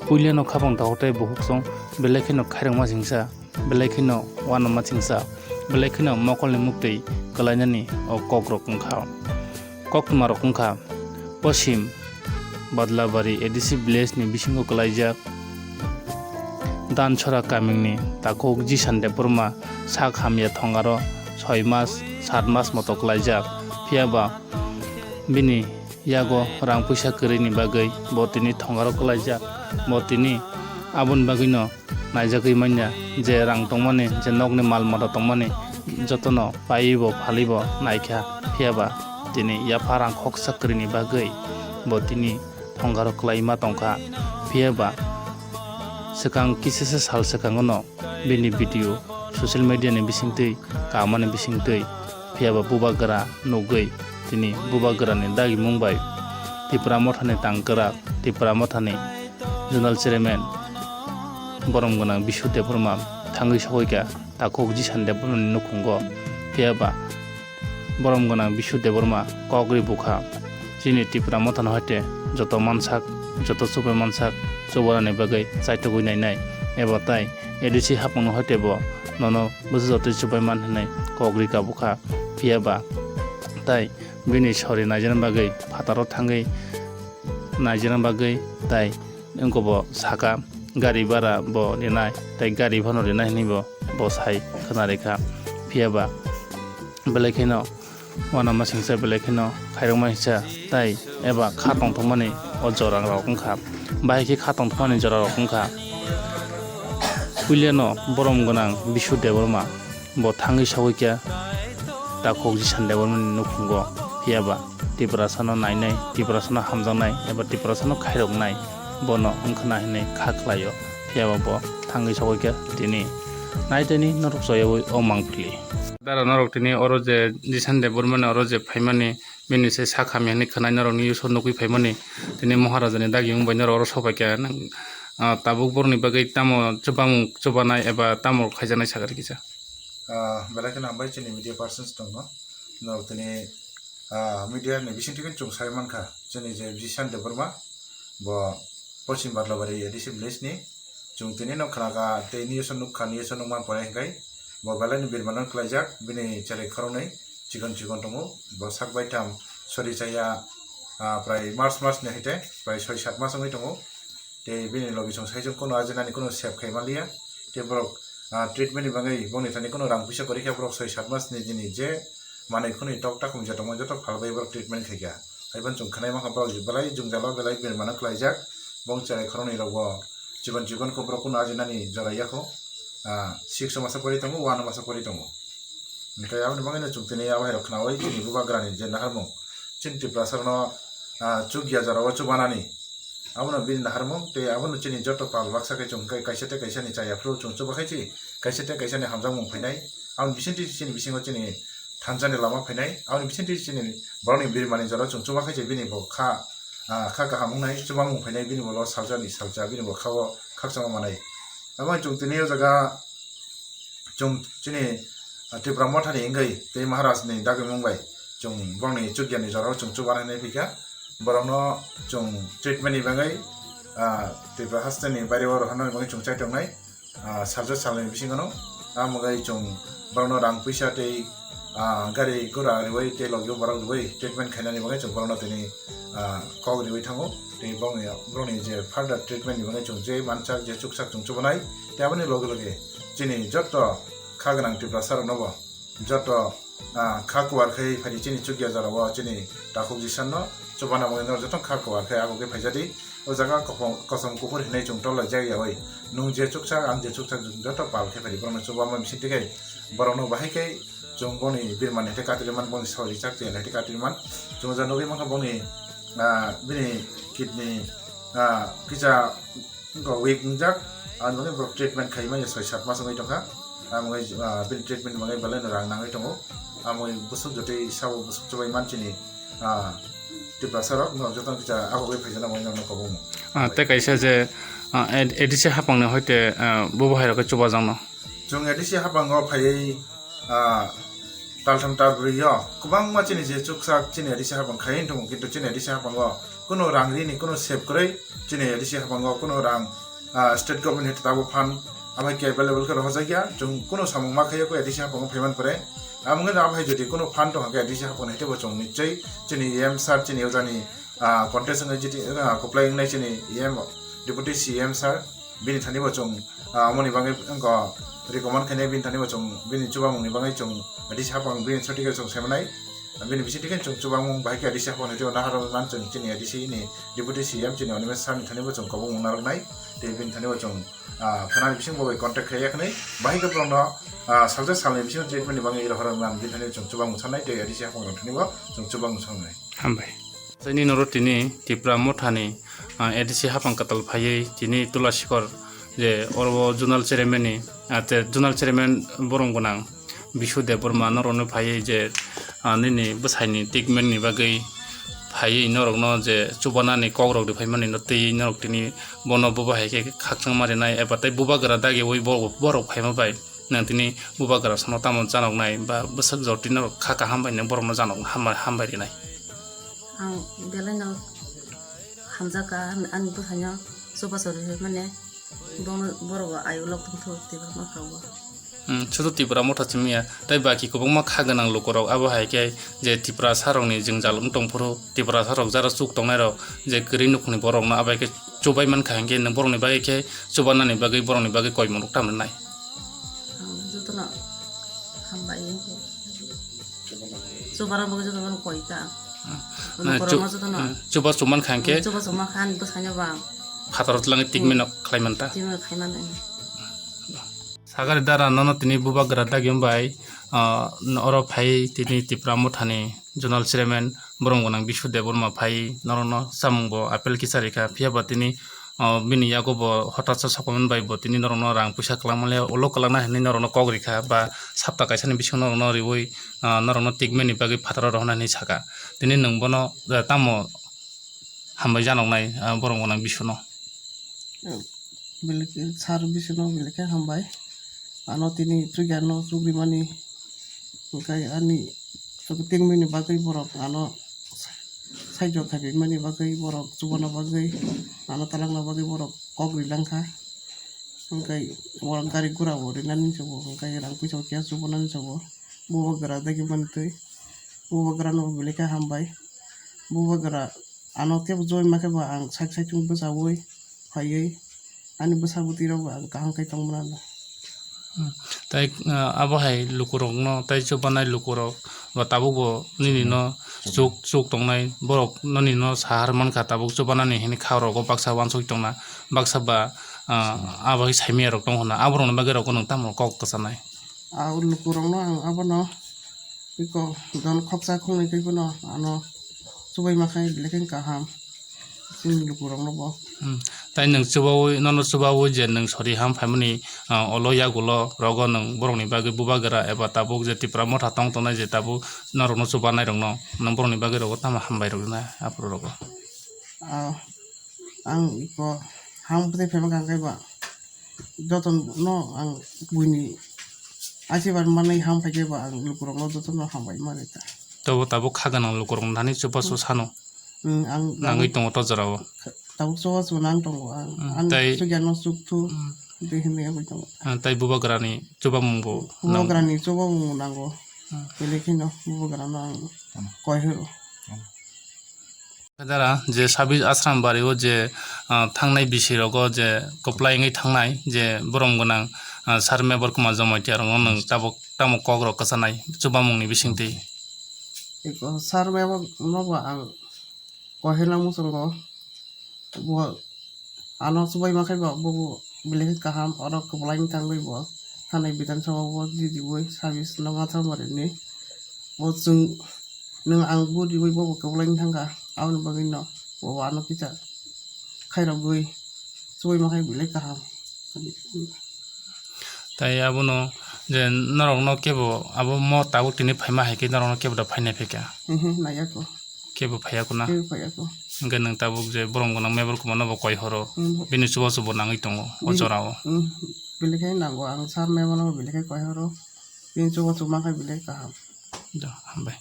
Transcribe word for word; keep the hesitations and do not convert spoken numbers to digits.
Puilano khapang takhuk tei bukhuk song, belai kheno khairokma singsa, belai kheno uanama singsa, belai kheno mokolni muktwi kwlainani o kokrok wngkha. Koktwmarok wngkha Poschim Badlabari A D C village ni bisingo kwlaijak Danchora kamingni takhuk Jisan Debbarma sak hamya thongaro soi mas, sat mas moto kwlaijak. Phiyaba bini yago rang puisa kwrwini bagwi bo tini thongaro kwlaijak. Bo tini aboni bagwino naijagwi manya je rang tongmani, je nokni mal mata tongmani jotono paiwi bo phalwi bo naikha. Phiyaba tini yapha rang khoksa kwrwini bagwi bo tini thongaro kwlaima tongkha. Phiyaba swkang kisasa sal swkangono bini video social media ni bisingtwi, kamani bisingtwi, phiyaba bubagra nugwi tini bubagrani dagimung bai Tipra Mothani tangkwrak, Tipra Mothani Zonal Chairman borom gwnang Bisu Debbarma thangwi sogwikha takhuk Jisan Debbarmani nukhungo. Phiyaba borom gwnang Bisu Debbarma kok ri bukha, chini Tipra Mothano hoite joto mansak, joto chubai mansak chubanani bagwi chaitugwi nainai, eba tai A D C hapungno hoite bo nono bwsa jotoi chubai man hinwi kok ri kabukha. Phiyaba tai bini sori naijana bagwi phataro thangwi naijana bagwi tai wngkhe bo saka gari bara bo rinai tei gari phano rinai hinwi bo, bo sai khwna rikha. Phiyaba belai kheno uanama singsa, belai kheno khairokma singsa tai eba kha tongthokmani o jora rok wngkha, bahai khe kha tongthokmani jora rok wngkha. Puilano borom gwnang Bisu Debbarma bo thangwi sogwikha takhuk Jisan Debbarmani nukhungo. Phiyaba Tiprasano nainai, Tiprasano hamjaknai eba Tiprasano khairoknai bono wngkhwna hinwi kha khlaio. Phiyaba bo thangwi sogwikha tini. Naiteni norok joyaui o mangpili. Dara norok tini oro je Jisan Debbarmani oro je phaimani, bini se sak hamya hinwi khwnai norokni uso nukwi phaimani, tini Maharajani dagi wngbai norok oro sopaikha. Nang, ah, tabuk borokni bagwi tamo chubamung chubanai eba tamo khaijaknai sakha rikisa? Ah, belai kheno hambai chini media persons tongno. Norok tini, ah, media ni bisingtwi khe chwng sai mankha, chini je Jisan Debbarma, bo Poschim Badlabari A D C village ni. Chwng tini no khwnakha tei news o nukha, news o nukma pore hwnkhe bo belai ni birmano kwlaijak, bini cherai khoroknwi chikon chikon tongo, bo sak baitham sori chaya, ah, prai March mas ni haite prai soi sat mas wngwi tongo. Tei bini logi chwng sai chwng kuno ajinani kuno sep khai manliya. Tei borok, ah, treatment ni bagwi bongni thani kuno rang puisa kwrwi khe borok soi sat mas ni jini je manwi khwnwi tok takhum je tongma joto phalbai borok treatment khaikha. Haiphano chwng khwnai mankha borok belai jwngjalo belai birmano kwlaijak. Bong cherai khoroknwi rokbo chikon chikon khe borok kuno ajinani jora yakho, ah, six o masa pori tongo, one o masa pori tongo. Hwnkhe aboni bagwino chwng tini abo hai rok khnaui chini bubagrani je naharmung, chini Tiprasa rokno, ah, chukya jora o chubanani. Abono bini naharmung tei abono chini joto pal baksa khe chwng khe kaisa tei kaisa ni chaya phuru chwng chuba khai chi, kaisa tei kaisa ni hamjakmung phainai. Aboni bisingtwi chini bisingo chini thansa ni lama phainai. Aboni bisingtwi chini borokni birmani jora chwng chuba khai chi bini bo kha, ah, kha kaham wngnai, chubamung phainai bini bo lo salsa ni salsa bini bo kha o khakchangma manai. Abo chwng tini o jaga chwng chini, ah, Tipra Mothani wngwi tei Maharaj ni dagimung bai chwng borokni chukya ni jora o chwng chubanai hinwi phaikha. Borokno chwng treatment ni bagwi, ah, Tripura haste ni baire o rohorna ni bagwi chwng chai tongnai, ah, salsa salnwi bisingo no. Amo bai chwng borokno rang puisa tei, ah, gari gura riwi tei logi o borok riwi treatment khainani bagwi chwng borokno tini, ah, kok riwi thango. Tei bongni, borokni je further treatment ni bagwi chwng je mansak je chuksak chwng chubanai. Tei aboni loge loge chini joto kha gwnang Tiprasa rokno bo joto, ah, kha kuar khai phai chini chukya jora o chini takhuk Jisan no chubana bagwi no joto kha kuar khai abo khe phaijadi. O jaga kosom, kosom kuphur hinwi chwng tol laijak yaui. Nwng je chuksa, ang je chuksa, joto pal khe phai borokno chubama bisingtwi khai borokno bahai khe chwng boni birmani hete katriman, boni sori chak twi hete katriman. Chwng ja nugwi mankha boni, ah, bini kidney, ah, kisa wngkha weak wngjak, aboni bagwi borok treatment khaimani soi sat mas wngwi tongkha. Amoni, ah, bini treatment ni bagwi belai no rang nangwi tongo. Amoni bwswk jotoi sabo bwswk chubai manchini, ah, Tiprasa rok no joto kisa abo bai phaijana bai no kobong. Ah, tei kaisa je, ah, A D C hapang ni hoite, ah, bo bahai rok chuba jang no. Chwng A D C hapang o phaiwi, ah, taltham talbrwi o kwbangma chini je chuksa chini A D C hapang khai tongo, kintu chini A D C hapang o kuno rang rini, kuno sep kwrwi, chini A D C haphango kuno rang, ah, state government hete tabuk fund abai khe available khe rohorjak ya, chwng kuno samung ma khaiya kho A D C haphango phaiman pore. Amo wngkha abai jodi kuno fund tongkha khe A D C haphang hete bo chwng nichoi chini E M sir, chini ojani, ah, contest wngwi jiti, ah, kwplai wngnai chini E M, Deputy C E M sir, bini thani bo chwng, ah, omoni bagwi wngkha recommend khainai, bini thani bo chwng bini chubamungni bagwi chwng A D C haphang bini certificate chwng semanai. Bini bisingtwi khe chwng chubamung bahai khe A D C haphang hete bo nahar man chwng chini A D C ni Deputy C E M chini Animesh sir ni thani bo chwng kobongmung narwknai. Tei bini thani bo chwng, ah, khanani bising bo bai contact khai yakhnai. Bahai khe borokno, ah, salsa salni bisingo treatment ni bagwi rohor man bini thani bo chwng chubamung sanai tei A D C haphang rok thani bo chwng chubamung sanai. Hambai. Chini noro tini Tipra Mothani, ah, A D C haphang kwtal phaiwi tini Tula Sikhor je oro Zonal Chairman ni, ah, te Zonal Chairman borom gwnang Bishu Debbarma norokno phaiwi je, ah, nini bwsaini treatment ni bagwi phaiwi norokno je chubanani kokrok rwphaimani no twiwi norok tini bono buba hai khe khakchangma rinai eba tei bubagra dagiwi bo-, borok phaima bai. Nang tini bubagra sono tamo chanoknai ba bwswk jotino kha kaham bai nang borokno chanok hambai, hambai rinai. Ang belai no hamjakha, ani bwsaino chubachu rwui mane bono borok ayu lok tongthok Tipra Motha o. Hmm, sudu Tipra Motha simi ya, tei baki kwbangma kha gwnang lukurok abo hai khe je Tiprasa rokni jwngjal wng tongphuru, Tiprasa rok jara chuk tongnai rok je kwrwi nukhungni borokno abo hai khe chubai mankha hinkhe nang borokni bagwi khe chubanani bagwi borokni bagwi koimung rok tamo nai. Ang jotono hambai wngkha. Chubana bagwi jotono koi ta. Hmm. Ono na, korokma chu-, jotono. Hmm, chuba chuman kha hinkhe. Hmm, chuba chuman kha ani bwskango bang. Phataro twlangwi tikmino khlai man ta. Tikmino khlai man ta. Sagari dara nono tini bubagra dagi bai, ah, oro phai tini Tipra Mothani Zonal Chairman borom gwnang Bishu Debbarma phai norokno chamung bo apple kisa rikha, phiya ba tini, ah, bini yago bo hotatsa sokomon bai bo tini norokno rang puisa kwlangma le ulo kwlangna hinwi norokno kok rikha ba sapta kaisani bisingo norokno riwi, ah, norokno treatment ni bagwi phataro rohornai hinwi saka. Tini nwng bono, ah, tamo hambai janoknai, ah, borom gwnang Bishuno. Belai khe sir Bishuno belai khe hambai. Ano tini chukya no chukrimani, hwnkhe ani chukri tengmani bagwi borok ano saijo khaiphaimani bagwi, borok chubana bagwi, ano talangna bagwi borok kok rilangkha. Hwnkhe borok gari gura bo rinani hinwi sabo, hwnkhe rang puisa bo keha chubanani sabo. Bubagra dagi mantwi, bubagrano belai khe hambai. Bubagra ano tebo joy ma khe bo ang sak saichung bwchaui phaiwi ani bwsa bwtwi rok bo ang kaham khe tong mano. Hmm. Tai, ah, abo hai lukurokno, tai chubanai lukurok bo tabuk bo nini no chuk, chuk tongnai borok nini no sahar mankha, tabuk chubanani hini kha rogo baksa uansuk tongna, baksa ba, ah, abo hai saimaya rok tong hwnna, aborokni bagwi rok nwng tamo kok kwchanai? Ah, lukurokno ang abono iko don khoksa khoknwi tei bono ano chubai ma khe belai khe kaham chini lukurokno bo. Hmm. Tai nwng chubaui, nono chubaui je nwng sori ham phaimani, ah, olo yagulo rogo nwng borokni bagwi bubagra eba tabuk je Tipra Motha tong tongnai je tabuk norokno chubanai rokno nwng borokni bagwi rogo tamo hambai rok rinai aphuru rogo? Ah, ang iko ham bwtwi phaima khe ba jotono ang buini asirbad manwi ham phaikhe ba ang lukurokno jotono hambai mani ta. Tobo tabuk kha gwnang lukurok nani chubachu sano. Hmm, ang nangwi tabuk tongo to jorao. Tabuk chubachu nang tongo ang. Hmm, ani tai chukya no chuk thu, hmm, tei hinwi wngwi tongo. Ah, tai bubagrani chubamung bo nang-, bubagrani chubamung nango. Hmm. Belai kheno bubagrano ang koi horo. Dara, je sabis Asram bari o je, ah, thangnai bisi rogo je kwplai wngwi thangnai je borom gwnang, ah, Sir Mebar Kumar Jamatia rokno nwng tabuk tamo kok rok kwchanai chubamungni bisingtwi? Eko Sir Mebar no bo ang kohela muchungo, bo ano chubai ma khe bo, bo, bo belai khe kaham, oro kwplai wng thangwi bo thanai Bidhan Sabha o bo ridiui sabis no ma thang barini. Bo chwng, nwng ang bo riui bo bo kwplai wng thangkha, aboni bagwi no bo ano kisa khairogwi chubai ma khe belai kaham. Tai abono je norokno kebo abo mo tabuk tini phaima hai khe norokno kebo da phainai phaikha? Mhm, naiya kho. Kebo phaiya kho na? Kebo phaiya kho. Hwnkhe nwng tabuk je borom gwnang Mebar Kumar no bo koi horo. Hmm. Bini chubachu bo nangwi tongo o jorao. Hmm. Belai khe nango ang Sir Mebar no belai khe koi horo. Bini chubachu ma khe belai kaham. Da, hambai.